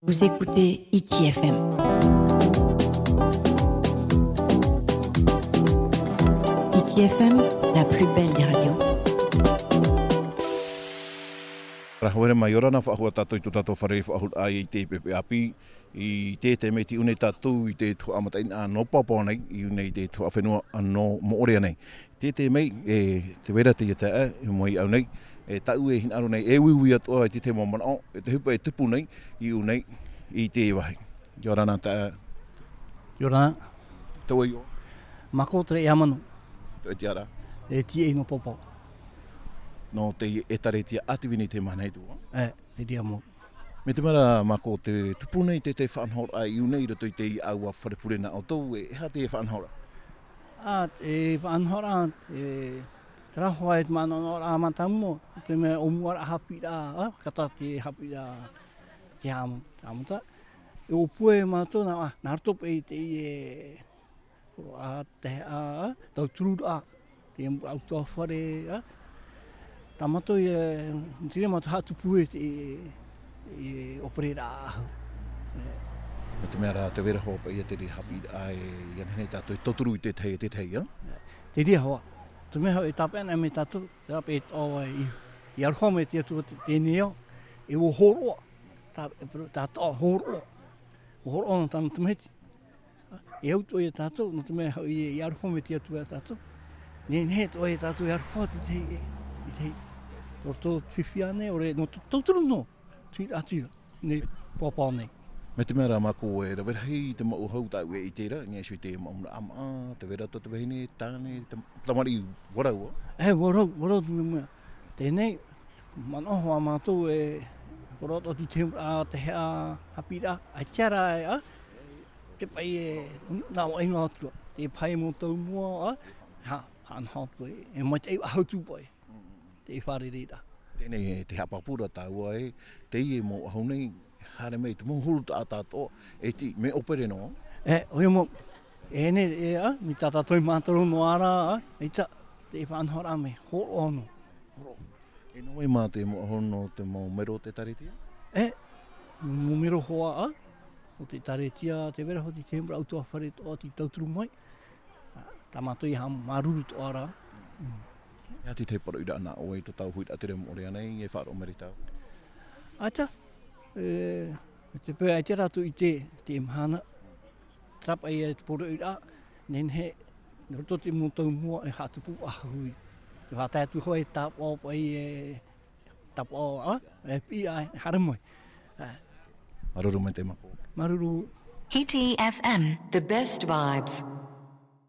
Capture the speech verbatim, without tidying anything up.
Vous écoutez Hiti F M. Hiti F M, la plus belle des radios. Rā, haere mai, ʻia ora na faʻahou tātou i tō tātou fare faʻahou i te pepe ʻāpī. I teie mahana i ʻō nei tātou i te tuhaʻa mataʻeinaʻa nō Paopaoa nei, i ʻō nei i te tuhaʻa fenua nō Moʻorea nei. Teie mahana, e, tē vai ra teie taeaʻe, e, mai au nei, e, tāʻu e hinaʻaro nei, e uiui atoʻa i te tahi mau manaʻo, e te ʻohipa e tupu nei, i ʻō nei, i te vāhi. ʻIa ora na taeaʻe. ʻIa ora na. Tō ʻoe iʻoa? Mākou Tere Iamano. Tō ʻoe tiʻaraʻa? E Tīaʻi nō Paopaoa. Nō te ʻētārētia ʻātīvī i teie mahana atu, ā? E, te reira mau. Mai te mea ra mākou, tē tupu nei te, te faʻanahoraʻa i ʻō nei i roto i teie ʻāua fare pure nā ʻoutou, e, e aha te faʻanahoraʻa? Ā, e faʻanahoraʻa, e, terā hoʻi te manaʻonaʻoraʻa mātāmua, te mea ʻōmuaraʻa haʻapiʻiraʻa, ā, ka tae te haʻapiʻiraʻa, te haʻamata, haʻamata. E ʻōpue mātou nā, ā, nā roto paʻi i te, e, ā, te, ā, ā, tautururaʻa, te ʻauturu fare, ā. Tā mātou e, te reira mātou haʻatupu e te, e, e ʻōpereraʻa. E. Mai te mea ra, tē vai ra hoʻi paʻi te reira haʻapiʻiraʻa e, ʻia nehenehe tātou e tauturu i te tahi, te tahi, ā? Te reira hoʻi. Te mea hoʻi e tāpeʻa ana mai tātou, terā paʻi e toʻa i, i aroha mai te Atua te, teie nei ao, e ʻua hōroʻa, tā, tā toʻa hōroʻa, hōroʻa nō tāna tamaiti. E au atoʻa ia tātou, nō te mea hoʻi e, e aroha mai te Atua ia tātou. Nehenehe atoʻa ia tātou e aroha i te, i te, tō, tō fifi ānei, ʻore, nō tō, tauturu noa, tira, tira, nei, Paopaoa nei. Mai te mea ra mākou e rave rahi te mau hau tāʻu e ʻite ra, i niʻa iho i te mau manaʻo māʻa, tē vai ra tō te vahine, tāne, te, tamariʻi, ʻua rau, ā? E, ʻua rau, ʻua rau te mea. Teie nei, manaʻo hoʻi mātou e, ʻua rau atoʻa te, te, ā, te hea, haʻapiʻiraʻa, ʻaita rā, ā, te paʻi e, nā, ʻua ʻino atu ra, te paʻi mau taumua, ā, ha, ha, nā atu e, e maitaʻi faʻahou atu paʻi, te fārereiraʻa. Teie nei, e, te haʻapāpū ra tāua e, teie mau ʻahu nei, haere mai te mau huru taʻata atoʻa, e tī, mea ʻōpere noa. E, ʻoia mau, e nei, e, ā, mai tā tātou i mātaro noa ra, ā, ʻaita, te faʻanahoraʻa mea, hōroʻa noa. E nō vai mā te mau ʻahu nō te mau mero o te ʻĒtārētia? E, mau mero hoʻi, ā, o te ʻĒtārētia, tē vai ra hoʻi te mau ʻauturu fare atoʻa tei tauturu mai. Ā, tā mātou e haʻamāuruuru atoʻa ra. Mm. E aha te tahi parauʻiraʻa nā ʻoe i tō tāua huiraʻatira i Moʻorea nei, e faʻaroʻo mai ra tāua? ʻAita, e, te peu ʻaita rātou i ʻite, te mahana, terā paʻi e te parauʻiraʻa, nehenehe, nō roto te mau taumua e haʻatupu faʻahou. E faʻatae atu hoʻi e tāpaʻo paʻi e, tāpaʻo, ā, e piʻi, ā, e haere mai. Ā. Māuruuru maitaʻi mākou. Māuruuru. Hiti F M, the best vibes.